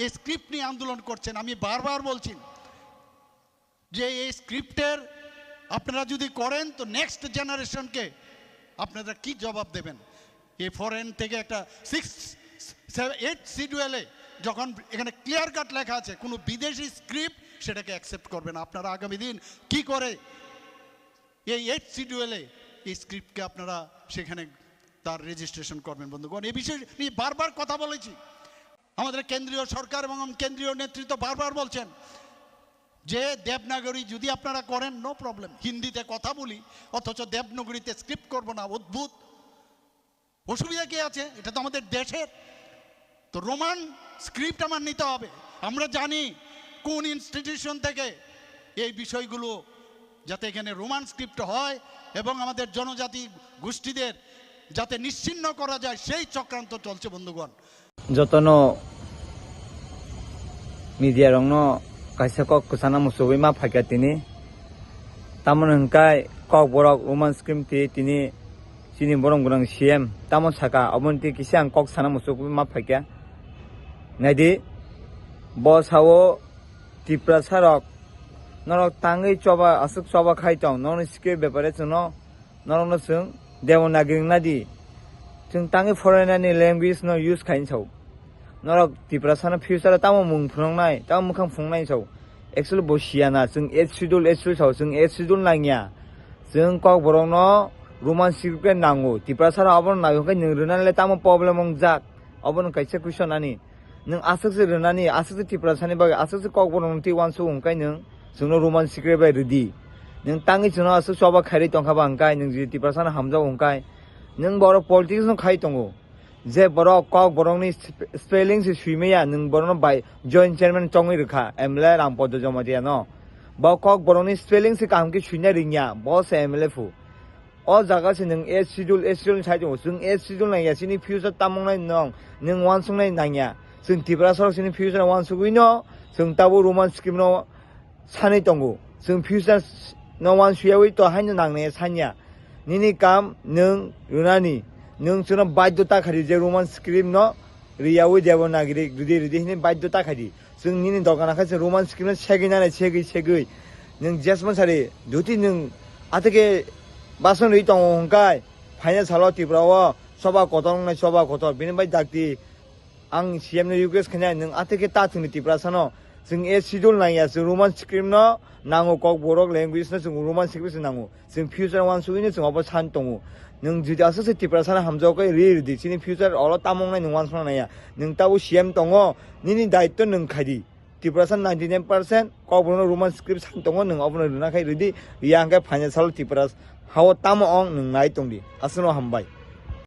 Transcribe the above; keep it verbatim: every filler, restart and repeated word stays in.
এই স্ক্রিপ্ট নিয়ে আন্দোলন করছেন। আমি বারবার বলছি যে এই স্ক্রিপ্টের আপনারা যদি করেন, তো নেক্সট জেনারেশনকে আপনারা কি জবাব দেবেন? এই ফরেন থেকে একটা সিক্স, এইট শিডিউলে যখন এখানে ক্লিয়ার কাট লেখা আছে, কোনো বিদেশি স্ক্রিপ্ট সেটাকে অ্যাকসেপ্ট করবে না। আপনারা আগামী দিন কি করে এই এইট শিডিউলে এই স্ক্রিপ্টকে আপনারা সেখানে তার রেজিস্ট্রেশন করবেন? বন্ধুগণ, এই বিষয়ে নিয়ে বারবার কথা বলেছি। আমাদের কেন্দ্রীয় সরকার এবং কেন্দ্রীয় নেতৃত্ব বারবার বলছেন যে দেবনাগরী যদি আপনারা করেন, নো প্রবলেম, হিন্দিতে কথা বলি, অথচ দেবনাগরীতে স্ক্রিপ্ট করব না। অদ্ভুত অসুবিধা কি আছে? এটা তো আমাদের দেশের। তো রোমান স্ক্রিপ্ট আমার নিতে হবে। আমরা জানি কোন ইনস্টিটিউশন থেকে এই বিষয়গুলো, যাতে এখানে রোমান স্ক্রিপ্ট হয় এবং আমাদের জনজাতি গোষ্ঠীদের যাতে নিশ্চিহ্ন করা যায়, সেই চক্রান্ত চলছে, বন্ধুগণ। Jotono media rokno kaisa kok kwchana muchugwi ma phaikha tini. Tamoni hwnkhe Kokborok Roman script twi tini chini borom gwnang C M tamo saka, oboni twi kisa ang kok sana muchugwi ma phaikha. Naidi, bo sao Tiprasa rok norok tangwi choba, aswk choba khai tong, norokni script bepare chwngno norokno chwng Devanagari wngna di. Chwng tangwi foreigner ni language no use khai sao. Norok Tiprasa no future o tamo mung phunuknai, tamo mwkhang phunuknai sao. Actually bo siya na, chwng eighth schedule, eighth schedule sao, chwng eighth schedule nangya. Chwng Kokborok no Roman script khe nango. Tiprasa rok abono naiyo khe nwng rwnani le tamo problem wngjak? Obono kaisa question ani. Nwng aswk se rwnani, aswk se Tiprasa ni bagwi, aswk se Kokborok no twi uansuk hwnkhe nwng chwngno Roman script bai rwdi. Nwng tangwi chwngno aswk choba khairwi tongkha ba hwnkhe, nwng jodi Tiprasa no hamjao hwnkhe, nwng borok politics no khai tongo. Je borok Kokborok ni sp-, spelling se swi maya, nwng borok no bai joint chairman chongwi rwkha, M L A Rampada Jamatia no. Bo Kokborok ni spelling se kaham khe swina ringya, bo se M L A phu. O jaga se nwng eighth schedule, eighth schedule ni sai tongo. Chwng eighth schedule nangya, chini future tamo wngnai nwng, nwng uansuknai nangya. Chwng Tiprasa rok chini future uansugwi no, chwng tabuk Roman script no sanwi tongo. Chwng future no uansuyawi to haino nangnai sanya. Nini kam nwng rwnani, nwng chwngno baidhota khari je Roman script no riyawi Devanagari rwdi rwdi hwnwi baidhota khari. Chwng nini dogan khe chwng Roman script no segwi nanai, segwi segwi. Nwng jesmon sari, jodi nwng atwkhe bason rwi tongo hwnkhe, phaina salo Tripura o choba kotor wngnai, choba kotor. Bini bai dakti ang C M no request khainai, nwng atwkhe ta thwngni Tiprasa no. Chwng eighth schedule nangya, chwng Roman script no nango, Kokborok language no chwng Roman script se nango. Chwng future uansugwi no chwng obo san tongo. Nwng jodi aswk se Tiprasa no hamjao khe ri rwdi, chini future oro tamo wngnai nwng uansukna naiya. Nwng tabuk C M tongo, nini daitto nwng khaidi. Tiprasa ninety nine percent Kokborok no Roman script san tongo, nwng obono rwna khai rwdi, riya hwnkhe phaina salo Tiprasa hao tamo ong nwng nai tongdi. Aswkno hambai.